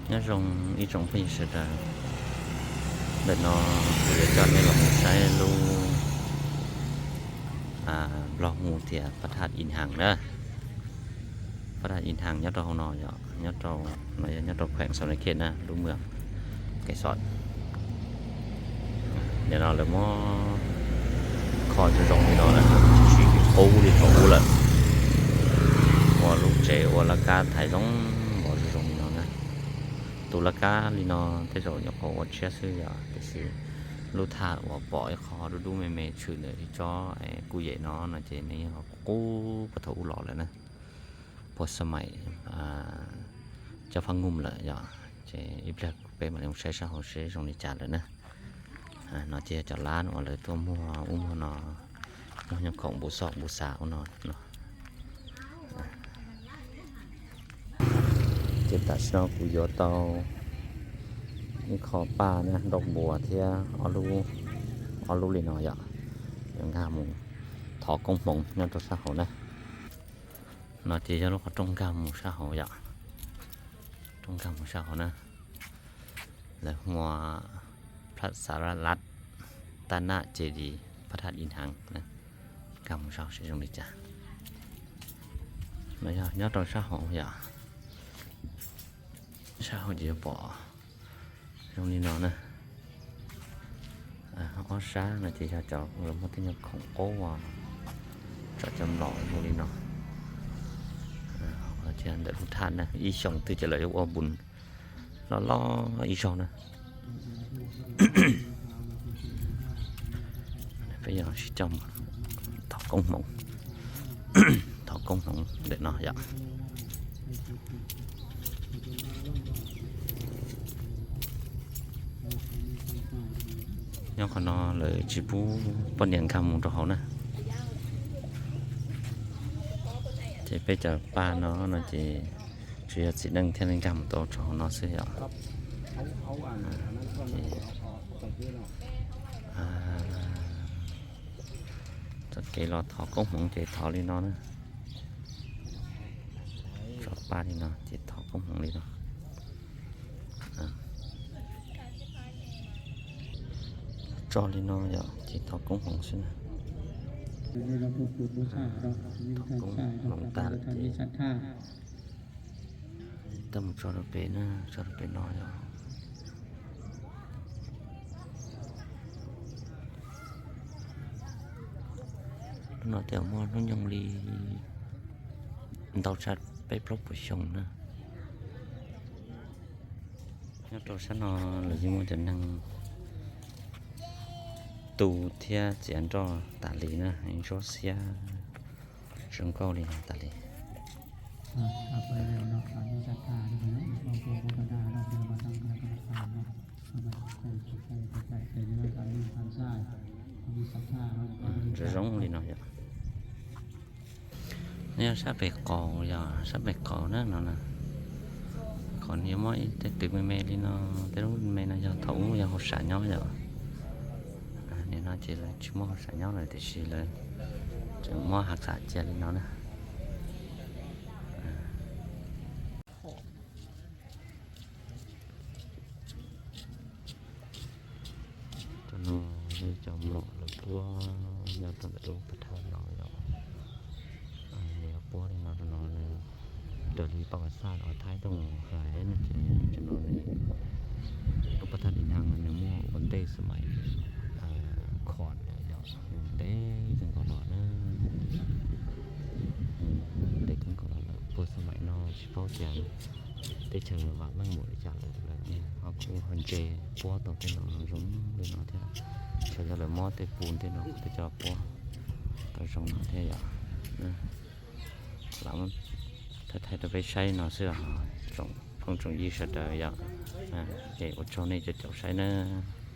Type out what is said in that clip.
Nyob zoo ib tsoom phooj ywg sawv daws, ntawm no kuv yuav coj nej los mus saib lub Nplog hu tias Pab Thaj Ib Haas na. Pab Thaj Ib Haas nyob rau hauv no yom, nyob rau, no yog nyob rau kheem Xos Nais Khej na, lub mwam Kev Xos. Nim no lawv muab kho zoo zoo li no na, tsis qub li thaum ub lawm. Ua lub tsev ua laj kab thaiv zoo npaum zoo zoo li no na. Tus laj kab li no tej zaum nyuam qhuav ua tshiab xwb yom, tiam sis lub thaj uas pom ib qho dub dub me me tshwm ntawm ib tsob kuj yem no no ces nws yeej qub qub puag thaum ub los lawm na. Puag xab maim cov fab nkum lawm yom. Ces ib pliag peb mam li mus saib sab hauv seb zoo li cas lawm na. No ces yog cov lab uas lawv tuaj muag ub muag no, nyob khoom npuv xoj npuv xav ub no no. Ces tam sim no kuv yuav tau ib qho paj na, nroj npua thiab ob lub li no yom. Yuav nkag mus thov koob hmoov nyob rau sab hauv na. No ces yog lub qhov rooj nkag mus sab hauv yom. Rooj nkag mus sab hauv na. Lawv hu ua Phaj Xav Laj Lat Taj Naj Ces Dis Pab Thaj Ib Haas na. Nkag mus sab hauv seb zoo li cas. No yog nyob rau sab hauv yom. Sab hauv ces yuav pom zoo li no na. Ob sab no ces yog cov lawv muaj tej nyuag khoom qub uas tsom cov mlom zoo li no. Ntawm lub thaj na ib xyoos twg ces lawv yuav ua npun loj loj ib zaug na. Peb yuav sib coj mus thov koob hmoov, thov koob hmoov ntawm no yom. Nyob qhov no lawv tsis pub poj niam nkag mus rau hauv na. Ces peb cov paj no no ces tsuas yog txiv neej thiaj li nkag mus tau rau hauv no xwb yom. Txoj kev los thov koob hmoov ces thov li no na. Tso paj li no ces thov koob hmoov li no. Tso li no yom ces thov koob hmoov xwb na. Thov koob hmoov tag ces tau mus tso rau pem na, tso rau pem no yom. Hnub no tej zaum muaj hnub nyoog li ntau tshaj peb plaub puas xyoo na. Nyob rau sab no los yeej muaj cov neeg tu thiab txiav nroj tas li na, ntsuab xiab zoo nkauj li no tas li. Zoo zoo li no yom. Nws yog sab pem qaum, yog sab pem qaum na no na. Qhov nws yuav muaj ib tej tw me me li no, tej lub me no yog thaum ub yog hauj sam nyob yom. Nim no ces lawv tsis muaj hauj sam nyob lawm tiam sis lawv tseem muab hav xam cia li no na. Cov no yog cov mlom lawv puab nyob rau ntawm lub pas thaj no yom. Nws yuav puab li no rau no, raws li paj kas xaj uas Thaib tuaj mus hais no ces cov no nws, lub pas thaj Di Nang no nws muaj ua ntej xab maim khom lawm yom, nws ntev kawg nkaus los na. Ntev kawg nkaus los lawm, puag xab maim no tsis paub tias teb chaws vam meej npaum li cas lawm, lawv ho kuj ho ntse puab tau tej no zoo li no thiab. Tsuas yog lawv muab tej pus tej no kuj tau coj puab tau zoo no thiab yom. Lam thaij thaij rau peb saib no xwb os, tsoom phooj tsoom ywg sawv daws yom. Es ua tsaug nej cov caum saib nawb.